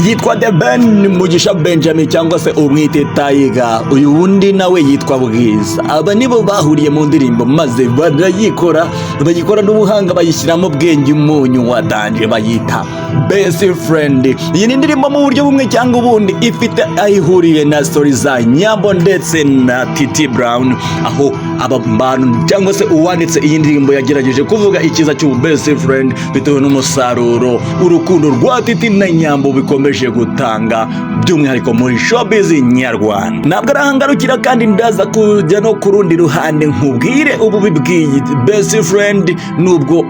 Yitwa The Ben Mugisha Benjamin, cyangwa se umwite Tiger. Uyu wundi nawe yitwa Bwiza. Aba nibo bahuriye mu ndirimbo, maze barayikora, bayikora n'ubuhanga, bayishyiramo ubwenge, umunyu wa danger, bayita Best Friend. Iyi ni indirimbo mu buryo bumwe cyangwa ubundi ifite aho ihuriye na story za Nyambo ndetse na Titi Brown, aho aba bantu cyangwa se uwanditse iyi ndirimbo yagerageje kuvuga icyiza cy'ubu best friend bitewe n'umusaruro urukundo rwa Titi na Nyambo bikomeje gutanga, by'umwihariko muri showbiz nyarwanda. Ntabwo arahangarukira kandi, ndaza kujya no ku rundi ruhande nkubwire ububi bw'iyi best friend. Nubwo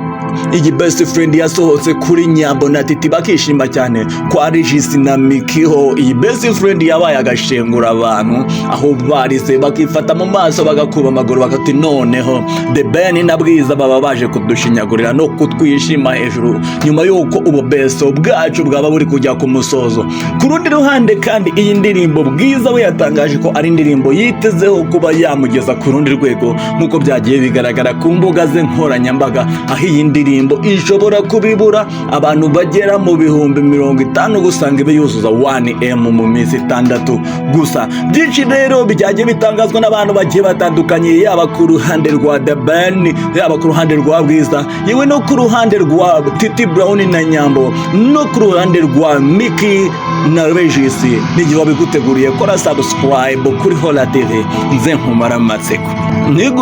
iyi best friend yasohotse kuri Nyambo na Titi bakishima cyane, kwa Regis na Mikiho iyi best friend yabaye agashengura abantu, aho barise bakifata mu maso, bagakuba amaguru, bakati: "Noneho The Ben na Bwiza baba baje kudushinyagurira no kutwishima hejuru nyuma y'uko ubu besto bwacu bwaba buri kujya ku musozo." Ku rundi ruhande kandi, iyi ndirimbo Bwiza we yatangaje ko ari indirimbo yitezeho kuba yamugeza ku rundi rwego, nk'uko byagiye bigaragara ku mbuga ze nkoranyambaga, aho iyi ndirimbo ishobora kubibura abantu bagera mu 50,000 gusanga ibe yuzuza 1M mu minsi 6 gusa. Byinshi rero byagiye bitangazwa n'abantu bagiye batandukanye, yaba ku ruhande rwa The Ben, yaba ku ruhande rwa Bwiza, yewe no ku ruhande rwa Titi Brown na Nyambo, no ku ruhande rwa Mickey na Regis. N'igihe wabiguteguriye, kora subscribe kuri Hola TV nze nkumara amatsiko.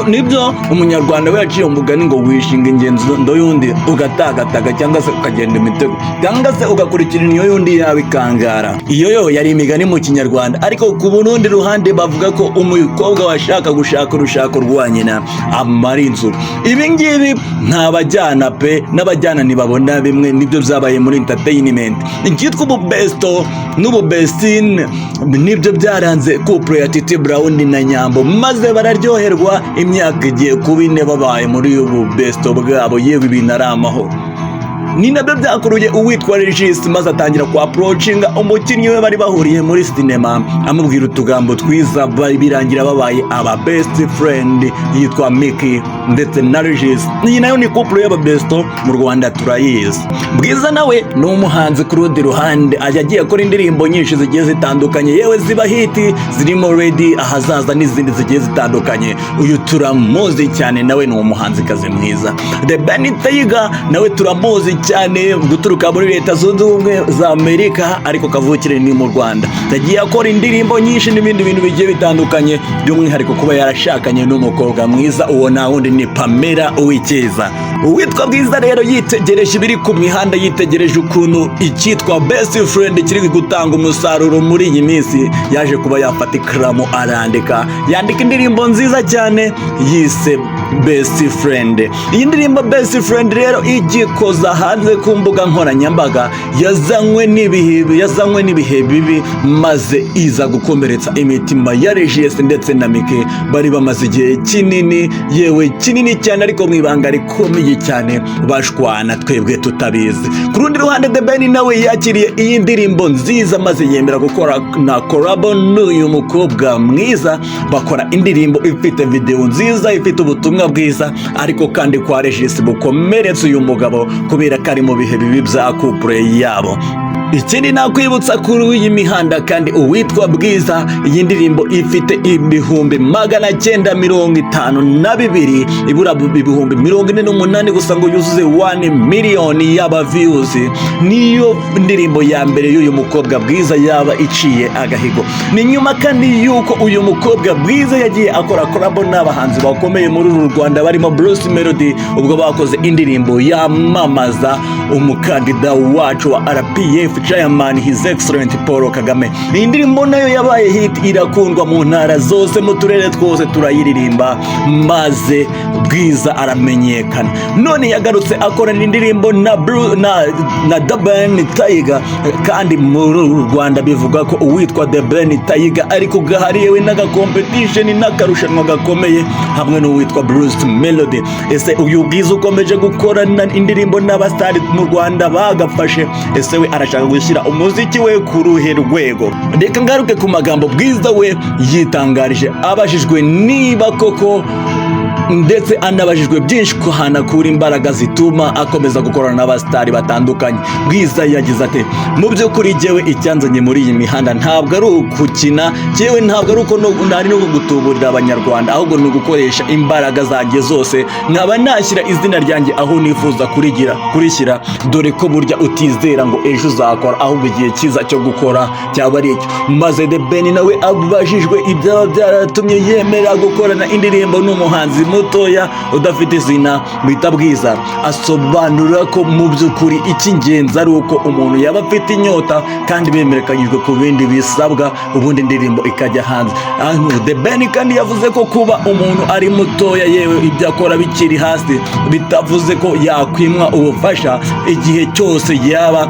Nibyo umunyarwanda we yaciye umugani ngo wishinga ingendo y'undi ugatagataga, cyangwa se ukagenda imitego, cyangwa se ugakurikira iyo y'undi yaba ikangara. Iyo yo yari imigani mu Kinyarwanda, ariko ku rundi ruhande bavuga ko umukobwa washaka gushaka urushako rwa nyina amara inzu. Ibi ngibi nta bajyana pe, n'abajyana ntibabona bimwe. Nibyo byabaye muri entertainment. Icyitwa ububesto n'ububestine nibyo byaranze couple ya Titi Brown na Nyambo, maze bararyoherwa. Imyaka igiye kuba 4 babaye muri ubu besto bwabo, yewe ibintu ari amahoro. Ni nabyo byakuruye uwitwa Regis, maze atangira ku approachinga umukinnyi we bari bahuriye muri sinema, amubwira utugambo twiza, birangira babaye aba best friend. Yitwa Mickey ndetse na Regis. Iyi nayo ni couple y'aba besto mu Rwanda, turayizi. Bwiza nawe ni umuhanzi ku rundi ruhande, ajya agiye akora indirimbo nyinshi zigiye zitandukanye, yewe ziba hit, zirimo Ready, Ahazaza n'izindi zigiye zitandukanye. Uyu turamuzi cyane, nawe ni umuhanzikazi mwiza. The Ben Tiger nawe turamuzi cyane, guturuka muri Leta Zunze Ubumwe za Amerika, ariko kavukire ni mu Rwanda. Yagiye akora indirimbo nyinshi n'ibindi bintu bigiye bitandukanye, by'umwihariko kuba yarashakanye n'umukobwa mwiza. Uwo nta wundi ni Pamela Uwicyeza. Uwitwa Bwiza rero yitegereje ibiri ku mihanda, yitegereje ukuntu icyitwa best friend kiri gutanga umusaruro muri iyi minsi, yaje kuba yafata ikaramu arandika, yandika indirimbo nziza cyane yise Best Friend. Iyi ndirimbo Best Friend rero igikoza hanze ku mbuga nkoranyambaga, yazanywe n'ibihe bibi, maze iza gukomeretsa imitima ya Regis ndetse na Mickey bari bamaze igihe kinini, yewe kinini cyane, ariko mu ibanga rikomeye cyane, bashwana twebwe tutabizi. Ku rundi ruhande, The Ben nawe yakiriye iyi ndirimbo nziza, maze yemera gukora na collabo n'uyu mukobwa mwiza, bakora indirimbo ifite video nziza, ifite ubutumwa bwiza, ariko kandi kwa Regis bukomeretse uyu mugabo kubera ko ari mu bihe bibi bya couple yabo. Ikindi nakwibutsa kuri iyi mihanda kandi, uwitwa Bwiza, iyi ndirimbo ifite 952,000, ibura 48,000 gusa ngo yuzuze 1 miliyoni y'aba views. Niyo ndirimbo ya mbere y'uyu mukobwa Bwiza yaba iciye agahigo. Ni nyuma kandi y'uko uyu mukobwa Bwiza yagiye akora collabo n'abahanzi bakomeye muri uru Rwanda, barimo Bruce Melody, ubwo bakoze indirimbo yamamaza umukandida wacu wa RPF, Chairman His Excellent Paul Kagame. Iyi ndirimbo nayo yabaye hit, irakundwa mu ntara zose, mu turere twose turayiririmba, maze Bwiza aramenyekana. None yagarutse akorana indirimbo na The Ben Tiger. Kandi muri uru Rwanda bivuga ko uwitwa The Ben Tiger ariko gahariyewe n'agacompetition n'akarushanwa gakomeye hamwe n'uwitwa Bruce Melody. Ese uyu Bwiza ukomeje gukorana indirimbo n'abasitari mu Rwanda bagafashe, ese we arashaka gushyira umuziki we ku ruhe rwego? Reka ngaruke ku magambo Bwiza we yitangarije abajijwe niba koko Ndetse anabajijwe byinshi ko hanakura imbaraga zituma akomeza gukorana n'abasitari batandukanye, Bwiza yagize ati: "Mu by'ukuri jyewe icyanzanye muri iyi mihanda ntabwo ari ukukina, jyewe ntabwo ari uko ari no gutuburira Abanyarwanda, ahubwo ni ugukoresha imbaraga zanjye zose nkaba nashyira izina ryanjye aho nifuza kurigira kurishyira, dore ko burya utizera ngo ejo uzakora, ahubwo igihe cyiza cyo gukora cyaba ari icyo." Maze The Ben nawe abajijwe ibyaba byaratumye yemera gukorana indirimbo n'umuhanzi mutoya udafite izina bita Bwiza, asobanura ko mu by'ukuri icy'ingenzi ari uko umuntu yaba afite inyota kandi bemerekanyijwe ku bindi bisabwa, ubundi indirimbo ikajya hanze. The Ben kandi yavuze ko kuba umuntu ari mutoya, yewe ibyo akora bikiri hasi, bitavuze ko yakwimwa ubufasha igihe cyose yaba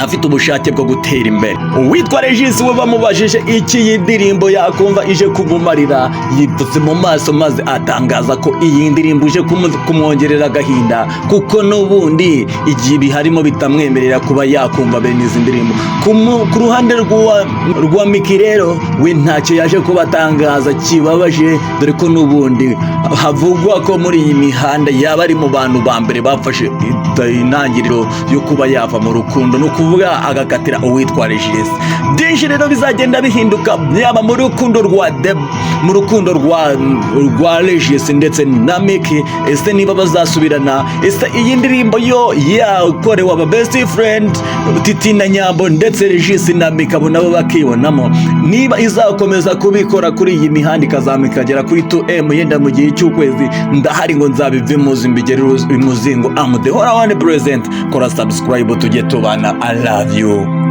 afite ubushake bwo gutera imbere. Uwitwa Regis we bamubajije iki iyi ndirimbo yakumva ije kumumarira, yipfutse mu maso maze atangaza ko iyi ndirimbo ije kumwongerera agahinda, kuko n'ubundi igihe biharimo bitamwemerera kuba yakumva bene izi ndirimbo. Ku ruhande rwa Miki rero, we ntacyo yaje kubatangaza kibabaje, dore ko n'ubundi havugwa ko muri iyi mihanda yaba ari mu bantu ba mbere bafashe intangiriro yo kuba yava mu rukundo, ni ukuvuga agakatira uwitwa Regis. Byinshi rero bizagenda bihinduka, yaba mu rukundo rwa De, mu rukundo rwa Regis ndetse na Miki. Ese niba bazasubirana? Ese iyi ndirimbo yo yakorewe aba best friend Titi na Nyambo ndetse Regis na Miki, abo nabo bakibonamo, niba izakomeza kubikora kuri iyi mihanda ikazamuka ikagera kuri 2M yenda mu gihe cy'ukwezi? Ndahari ngo nzabive muzi mbigere imuzingo. Am the one present. Kora subscribe tujye tubana. I love you.